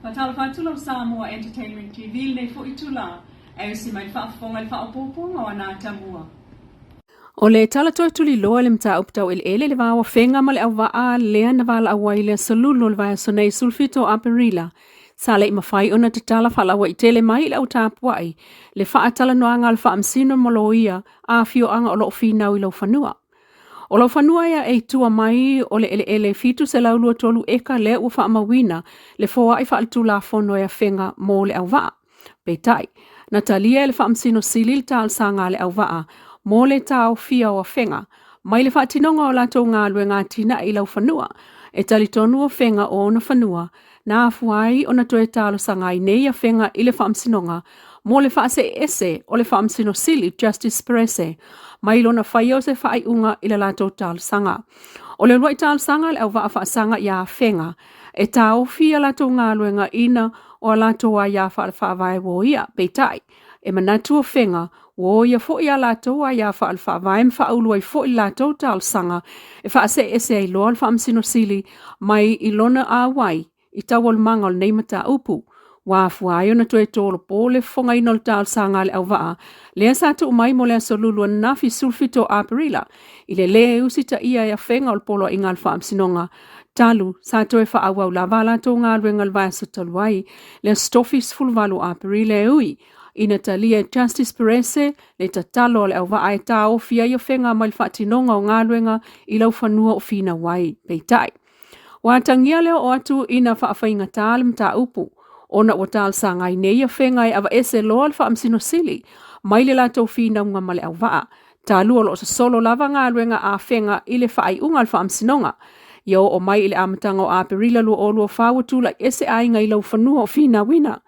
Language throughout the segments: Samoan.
Faatalofa atu lau Samoa Entertainment TV i lenei foi itula, e usi mai le faafofoga i le faaopoopoga o ana atamua. O le tala toe tuliloa i le mataupu tau eleele i le va o Afega ma le auvaa lea na valaau ai i le aso Lulu o le vaiaso nei 17 o Aperila, sa le i mafai ona tatala faalauaitele mai i le au tapuai le faatalanoaga a le Faamasino ma Loia a afioaga o lo o finau i laufanua. O laufanua ea e i tua mai o le eleele 723 eka lea ua faamauina le foai faaletulafono e Afega mo le auvaa. Peitai, na talia e le Faamasino Sili le talosaga a le auvaa mo le taofia o Afega mai le faatinoga o latou galuega atinae i laufanua. E talitonu o Afega o ona fanua na afua ai ona toe talosaga ai nei Afega i le Faamasinoga mo le faaseeese o le Faamasino Sili Justice Perese mai lona faia o se faaiuga i le latou talosaga. O le uluai talosaga a le auvaa faasaga ia Afega e taofi a latou galuega ina o a latou aia faale-faavae ua oia, peitai, e manatu o Afega ua oia foi a latou aia faale-faavae ma faaulu ai foi le latou talosaga e faaseese ai loa le Faamasino Sili mai i lona auai i taualumaga o lenei mataupu. Ua afua ai ona toe tolopo le fofogaina o le talosaga a le auvaa lea sa tuu mai mo le aso Lulu ananafi 17 o Aperila i le lē usitaia e Afega o le Poloaiga a le Faamasinoga talu sa toe faaauau lava a latou galuega i le vaiaso talu ai le aso tofi 18 o Aperila e ui ina talia e Justice Perese le tatalo a le auvaa e taofi ai Afega mai le faatinoga o galuega i laufanua o finau ai. Peitai, ua atagia le oo atu ina faafaigata le mataupu ona ua talosaga ai nei Afega e aveese loa le Faamasino Sili mai le latou finauga ma le auvaa. Talu o lo o sosolo lava galuega a Afega i le faaiuga a le Faamasinoga. Ia oo mai i le amataga o Aperila 2024 ua tulai ese aiga i laufanua o finauina.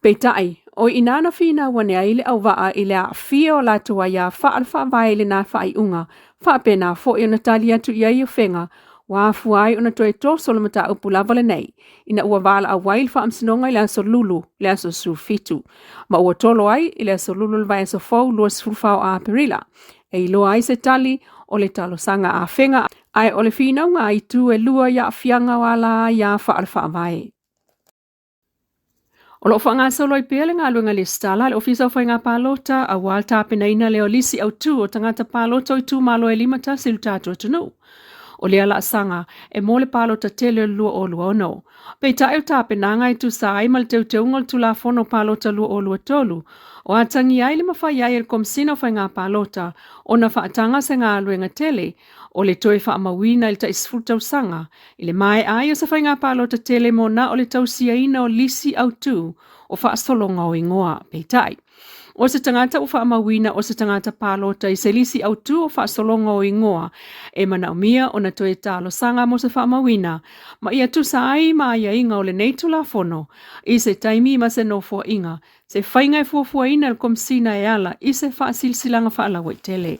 Peitai, o i ina na finau ane ai le auvaa i le aafia o latou aia faale-faavae i lena faaiuga, faapena foi ona tali atu i ai Afega, ua afua ai ona toe toso le mataupu lava lenei, ina ua valaau ai le Faamasinoga i le aso Lulu le aso 17, ma ua tolo ai i le aso Lulu o le vaiaso fou 24 o Aperila, e iloa ai se tali o le talosaga a Afega, ae o le finauga a itu e lua i aafiaga o ala aia faale-faavae. O lo o faagasolo ai pea le galuega lesitala a le Ofisa o Faiga Palota aua le tapenaina lea o lisi autu o tagata palota o itumalo e 51 i le tatou atunuu. O lea laasaga e mo le palota tele o le 2026. Peitai o le tapenaga e tusa ai ma le teuteuga o le Tulafono Palota 2023, o atagia ai le mafai ai e le Komesina o Faiga Palota ona faataga se galuega tele o le toe faamauina i le tai 10 tausaga i le maea ai o se faiga palota tele mo na o le tausiaina o lisi autu o faasologa o igoa. Peitai, o se tagata ua faamauina o se tagata palota i se lisi autu o faasologa o igoa e manaomia ona toe talosaga mo se faamauina ma ia tusa ai ma aiaiga o lenei Tulafono i se taimi ma se nofoaiga se faiga e fuafuaina e le Komesina e ala i se faasilasilaga faalauaitele.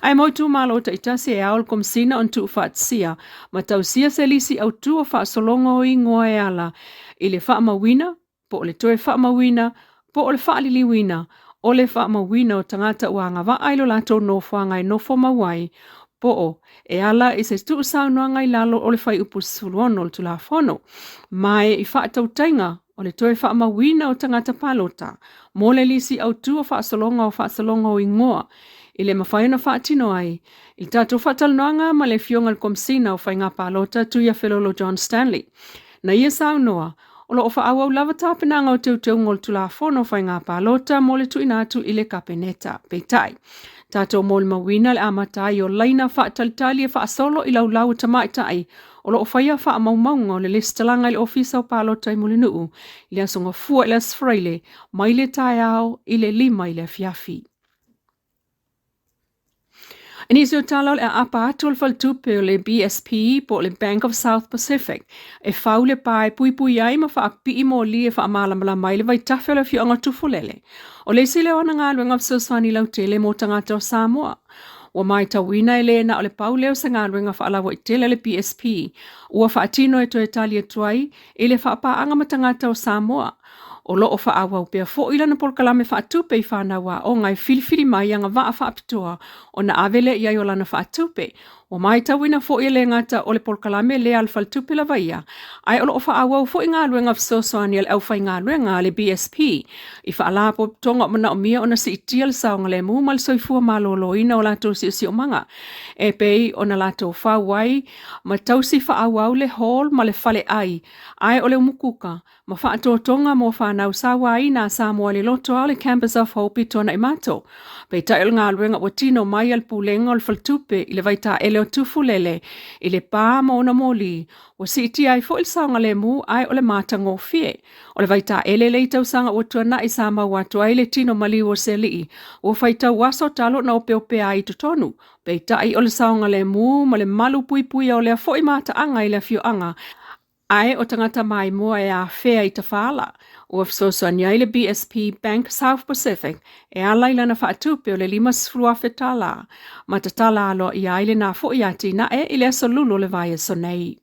Ae mo itumalo taitasi e ao le Komesina ona tuufaatasia ma tausia se lisi autu o faasologa o igoa e ala i le faamauina po o le toe faamauina po o le faaliliuina o le faamauina o tagata ua agavaa i lo latou nofoaga e nofo mau ai po o e ala i se tuusaunoaga i lalo o le Fuaiupu 16 o le Tulafono ma e i faatautaiga o le toe faamauina o tagata palota mo le lisi autu o faasologa o faasologa o igoa i le mafai ona faatino ai i le tatou faatalanoaga ma le Afioga i le Komesina o Faiga Palota Tuiafelolo John Stanley. Na ia saunoa, o lo o faaauau lava tapenaga o teuteuga o le Tulafono o Faiga Palota mo le tuuina atu i le Kapeneta. Peitai, tatou molimauina le amata ai o laina faatalitali e faasolo i laulau o tamaitai o lo o faia faamaumauga o le lesitalaga i le Ofisa o Palota i Mulinuu i le Aso Gafua i le Aso Faraile mai le taeao i le 5 i le afiafi. I nisi o tala o le aapa atu o le faletupe o le BSP po o le Bank of South Pacific e fau le pa e puipui ai ma faapipii moli e faamalamalama ai le vaitafe o le afioaga o Tufulele. O le isi lea o ana galuega fesoasoani lautele mo tagata o Samoa. Ua matauina e le na o le pau lea o se galuega faalauaitele a le BSP ua faatino e toe tali atu ai i le faapaaga ma tagata o Samoa. O lo o faaauau pea foi lana polokalame faatupe i fanau aoga e filifili mai agavaa faapitoa ona ave lea i ai o lana faatupe. Ua matauina foi e le gata o le polokalame lea a le Faletupe lava ia, ae o lo o faaauau foi galuega fesoasoani a le aufaigaluega a le BSP i faalapotopotoga o manaomia ona siitia le saogalemu ma le soifua maloloina o latou siosiomaga, e pei ona latou fau ai ma tausi faaauau le hall ma le faleai, ae o le umukuka ma faatotoga mo fanau sauaina a Samoa i le loto ao le Campus of Hope i Tuanaimato. Peitai o le galuega ua tino mai a le Pulega o le Faletupe i le vaitaele o Tufulele i le pa ma ona moli, ua siitia ai foi le saogalemu ae o le matagofie. O le vaitaele lea i tausaga ua tuanai sa maua atu ai le tino maliu o se alii, ua faitau aso talu ona opeopea ai i totonu. Peitai o le saogalemu ma le malu puipuia o lea foi mataaga i le afioaga, ae o tagata maimoa e afea i tafaala. Ua fesoasoani ai le BSP Bank South Pacific e ala i lana faatupe o le $50,000 ma tatala aloaia ai lena foi atinae i le aso Lulu o le vaiaso nei.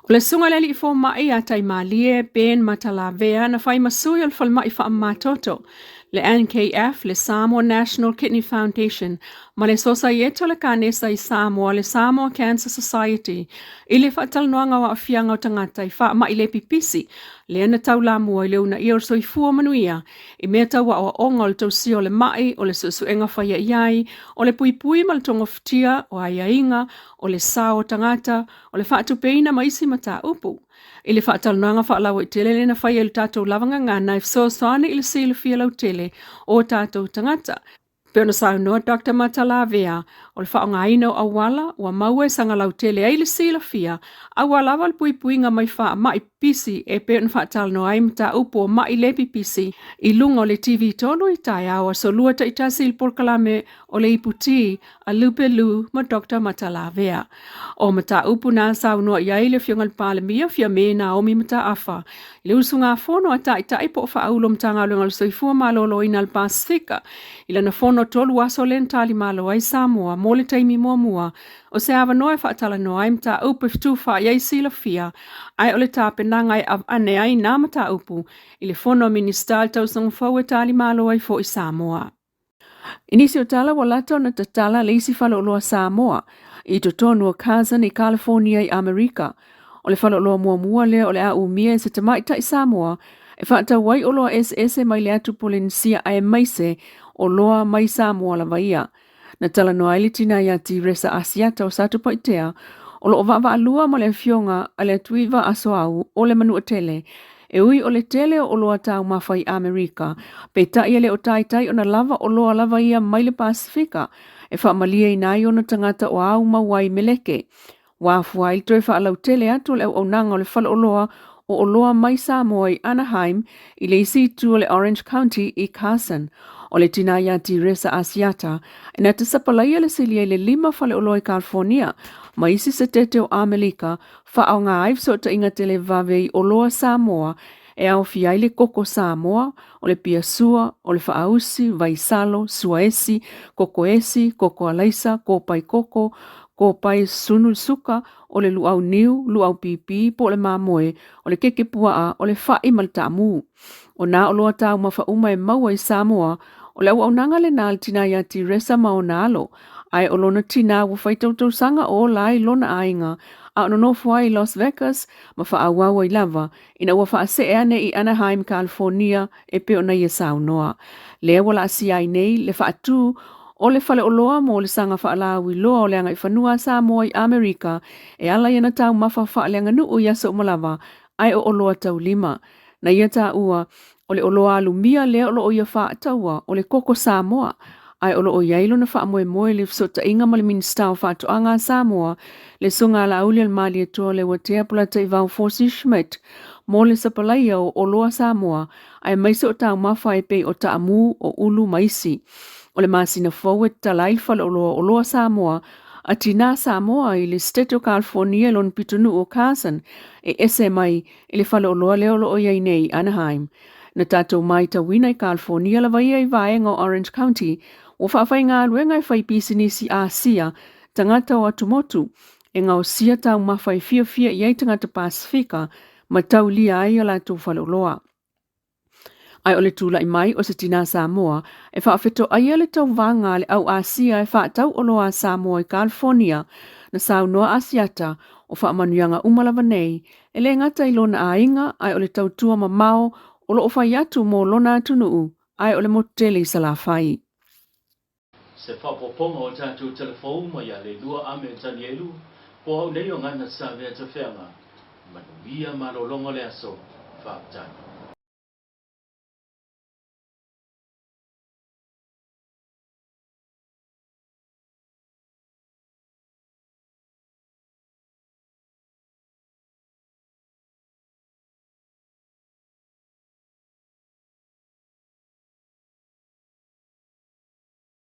O le susuga i le alii fomai ia Taimalie Ben Matalavea na fai ma sui o le falemai faamamatoto, le NKF, le Samoa National Kidney Foundation, ma le Sosaiete o le Kanesa i Samoa, le Samoa Cancer Society, i le faatalanoaga o aafiaga o tagata i faamai le pipisi, lea na taulamua i le uunaia o le soifua manuia i mea tau aoaoga o le tausia o le mai, o le suesuega faia i ai, o le puipui ma le togafitia o aiaiga, o le sao o tagata, o le faatupeina ma isi mataupu. I le faatalanoaga faalauaitele lea na faia i le tatou lava gagana e fesoasoani i le silafia lautele o tatou tagata. Pei ona saunoa Dr. Matalavea, o le faaaogaina o auala ua maua e saga lautele ai le silafia aua lava le puipuiga mai faamai pipisi e pei ona faatalanoa ai mataupu o mai le pipisi i luga o le TV3 i taeao aso Lua taitasi i le polokalame o le Iputi a Lupe Lu ma Dr. Matalavea. O mataupu na saunoa i ai le Afioga i le Palemia Fiame Naomi Mataafa i le usugafono a Taitai po o Faaulu o Matagaluega o le Soifua Maloloina a le Pasefika i lana fono 3 aso lea na talimalo ai Samoa mo le taimi muamua o se avanoa e faatalanoa ai mataupu e fetufaai ai silafia ae o le tapenaga e aveane ai nā mataupu i le fono a Minisita i le tausaga fou e talimalo ai foi Samoa. I nisi o tala ua lata ona tatala le isi faleoloa Samoa i totonu o Carson i California i Amerika. O le faleoloa muamua lea o le a umia e se tamaitai Samoa e faatau ai oloa eseese mai le atu Polenisia aemaise oloa mai Samoa lava ia. Na talanoa ai le tina ia Tiresa Asiata o Satupaitea, o lo o vaavaalua ma le afioga a le Atuiva Asoau o le Manuatele, e ui o le tele o oloa taumafa i Amerika, peitai e le o taitai ona lava oloa lava ia mai le Pasefika e faamalieina ai ona tagata o aumau ai meleke. Ua afua ai le toe faalautele atu o le auaunaga o le faleoloa o oloa mai Samoa i Anaheim i le isi itu o le Orange County i Carson. O le tina ia Tiresa Asiata, na te sapalaia le silia i le 5 faleoloa i California ma isi setete o Amelika faaaoga ai fesootaiga televave i oloa Samoa e aofia ai le koko Samoa, o le piasua, o le faausi, vaisalo, suaesi, kokoesi, koko alaisa, kōpai koko, kōpai sunu le suka, o le luau niu, luau pīpī po o le mamoe, o le keke pua'a, o le fa'i ma le taamu. O nā oloa taumafa uma e maua i Samoa, o le auaunaga lenā a le tina ia Tiresa ma ona alo, ae o lona tina ua fai tautausaga o ola ai lona aiga a o nonofo ai i Las Vegas ma faaauau ai lava ina ua faasee ane i Anaheim, California e pei ona ia saunoa. Lea ua laasia ai nei le faatu o le faleoloa mo le saga faalauiloa o le agaifanua a Samoa i Amerika e ala i ana taumafa faaleaganuu i aso uma lava ae o oloa taulima. Na ia taua, o le oloa alumia lea o lo o ia faataua o le koko Samoa, ae o lo o i ai lona faamoemoe i le fesootaiga ma le Minisita o Faatoaga a Samoa, le Susuga Laauli o le Malietoa Leuatea Polataivao Fosi Schmidt, mo le sapalaia o oloa Samoa, aemaise o taumafa e pei o taamu, o ulu ma isi. O le masina fou e tatala ai le faleoloa o oloa Samoa a Tinā Samoa i le Setete o California i lona pitonuu o Carson, e ese mai i le faleoloa lea o lo o i ai nei i Anaheim. Na tatou matauina i California lava ia i vaega o Orange County, ua faafaigaluega e fai pisinisi Asia, tagata o atumotu, e gaosia taumafa e fiafia i ai tagata Pasefika ma taulia ai a latou faleoloa. Ae o le tulai mai o se tinā Samoa e faafetoaia le tauvaga a le au Asia e faatau oloa a Samoa i California, na saunoa Asiata, o faamanuiaga uma lava nei, e le gata i lona aiga ae o le tautua mamao o lo o fai atu mo lona atunuu ae o le motu tele i Salafai. Se faaopoopoga o tatou tala fou mai ia Leilua Ame Tanielu, po au nei o Gana Savea Tafeaga. Manuia malologa o le aso. Faafetai.